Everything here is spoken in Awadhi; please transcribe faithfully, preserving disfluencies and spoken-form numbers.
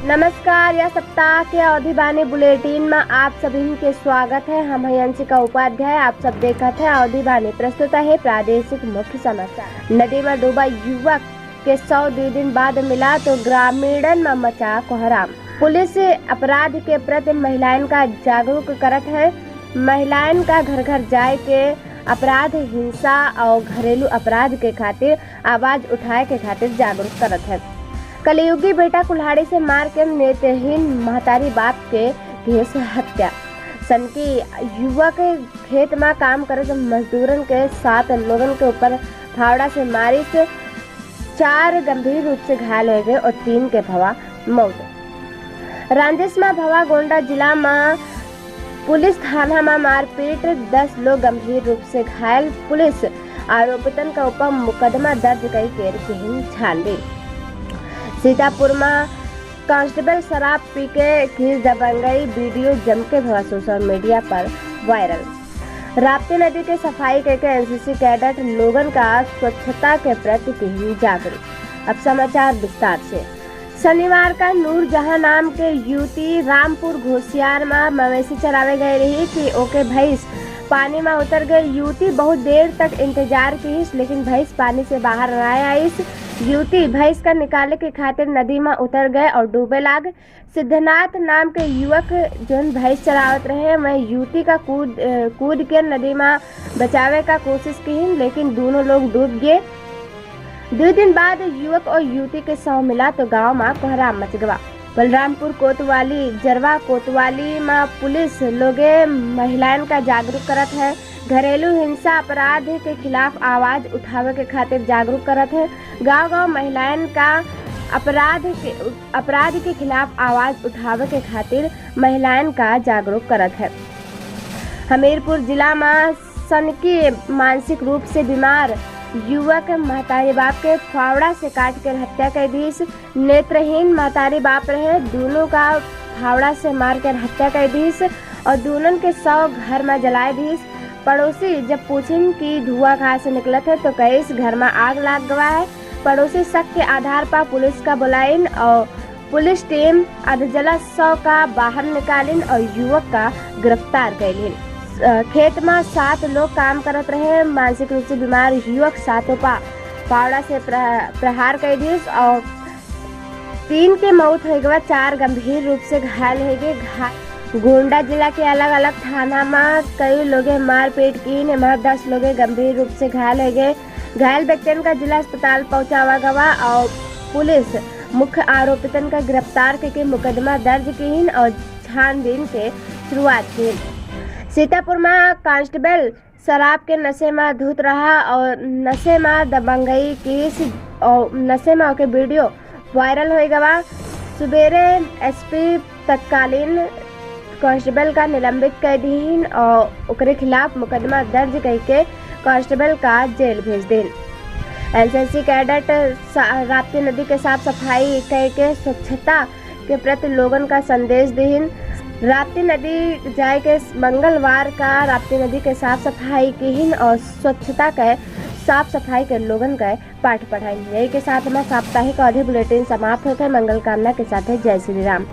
नमस्कार, या सप्ताह के अवधी बानी बुलेटिन में आप सभी के स्वागत है। हम हैं अंशिका उपाध्याय, आप सब देखत है अवधी बानी। प्रस्तुत है प्रादेशिक मुख्य समाचार। नदी में डूबा युवक के शव दुइ दिन बाद मिला तो ग्रामीणन में मचा कोहराम। पुलिस अपराध के प्रति महिलाएन का जागरूक करत है। महिलाएन का घर घर जाए के अपराध, हिंसा और घरेलू अपराध के खातिर आवाज उठाए के खातिर जागरूक करत है। कलयुगी बेटा कुल्हाड़ी से मार के नेत्रहीन महतारी बाप के किहिस हत्या। सनकी युवक खेत में काम करत मजदूरन के साथ लोगन के ऊपर फावड़ा से मारिस, चार गंभीर रूप से घायल होइ गए और तीन के भवा मौत। रांजेस में भवा गोंडा जिला में पुलिस थाना में मारपीट, दस लोग गंभीर रूप से घायल, पुलिस आरोपितन का ऊपर मुकदमा दर्ज कई के किहिन छानबीन। सीतापुर में कांस्टेबल शराब पी के किहिस दबंगई, वीडियो जम के भवा सोशल मीडिया पर वायरल। राप्ती नदी के सफाई कइके एनसीसी कैडेट लोगन का स्वच्छता के प्रति किहिन जागरूक। अब समाचार विस्तार से। शनिवार का नूरजहां नाम के युवती रामपुर घोसियार में मवेशी चरावे गए रही कि ओके भैंस पानी में उतर गए। युवती बहुत देर तक इंतजार किहिस, लेकिन भैंस पानी से बाहर ना आइस। युवती भैंस का निकाले के खातिर नदी में उतर गए और डूबे लाग। सिद्धनाथ नाम के युवक जोन भैंस चरावत रहे, वह युवती का कूद, अ, कूद के नदी में बचावे का कोशिश किहिन, लेकिन दोनों लोग डूब गए। दो दिन बाद युवक और युवती के शव मिला तो गांव में कोहराम मच गवा। बलरामपुर कोतवाली, जरवा कोतवाली में पुलिस लोगे महिलाएन का जागरूक करत है, घरेलू हिंसा अपराध के खिलाफ आवाज उठावे के खातिर जागरूक करत है। गांव-गांव महिलाएन का अपराध के, अपराध के खिलाफ आवाज उठावे के खातिर महिलाएन का जागरूक करत है। हमीरपुर जिला में सनकी मानसिक रूप से बीमार युवक महतारी बाप के फावड़ा से काट के हत्या कर दीस। नेत्रहीन महतारी बाप रहे, दोनों का फावड़ा से मार के हत्या कर दीस और दोनों के शव घर में जलाए दीस। पड़ोसी जब पूछिन कि धुआं कहाँ से निकलत है, तो कहिस, "घर में आग लाग गवा है।" पड़ोसी शक के आधार पर पुलिस का बुलाइन और पुलिस टीम अधजला शव का बाहर निकालिन और युवक का गिरफ्तार कइलिन। अ, खेत में सात लोग काम करत रहे। मानसिक रूप से बीमार युवक सातों पा फावड़ा से प्र-, प्रहार कर दिस और तीन के मौत होइ गवा, चार गंभीर रूप से घायल होइ गए। घा-, गोंडा जिला के अलग-अलग थाना में कई लोगे मारपीट किहिन, एमा दस लोगे गंभीर रूप से घायल होइ गए। घायल व्यक्तियन का जिला अस्पताल पहुंचावा गवा और पुलिस मुख्य आरोपितन का गिरफ्तार करके मुकदमा दर्ज किहिन और छानबीन के शुरुआत किहिन। सीतापुर में कांस्टेबल शराब के नशे में धुत रहा और नशे में दबंगई केस और नशे में ओके वीडियो वायरल होइ गवा। सुबेरे एसपी तत्कालीन कांस्टेबल का निलंबित कर दीन और ओकरे खिलाफ मुकदमा दर्ज करके कांस्टेबल का जेल भेज देन। एनसीसी कैडेट सा-, राप्ती नदी के साफ सफाई करके स्वच्छता के प्रति लोगन का संदेश दीन। राप्ती नदी जाए के मंगलवार का राप्ती नदी के साफ सफाई किहिन और स्वच्छता के, साफ सफाई के लोगन के पाठ पढ़ाइन। यही के साथ हमार साप्ताहिक अवधी बुलेटिन समाप्त होत है। मंगल कामना के साथ है, जय श्री राम।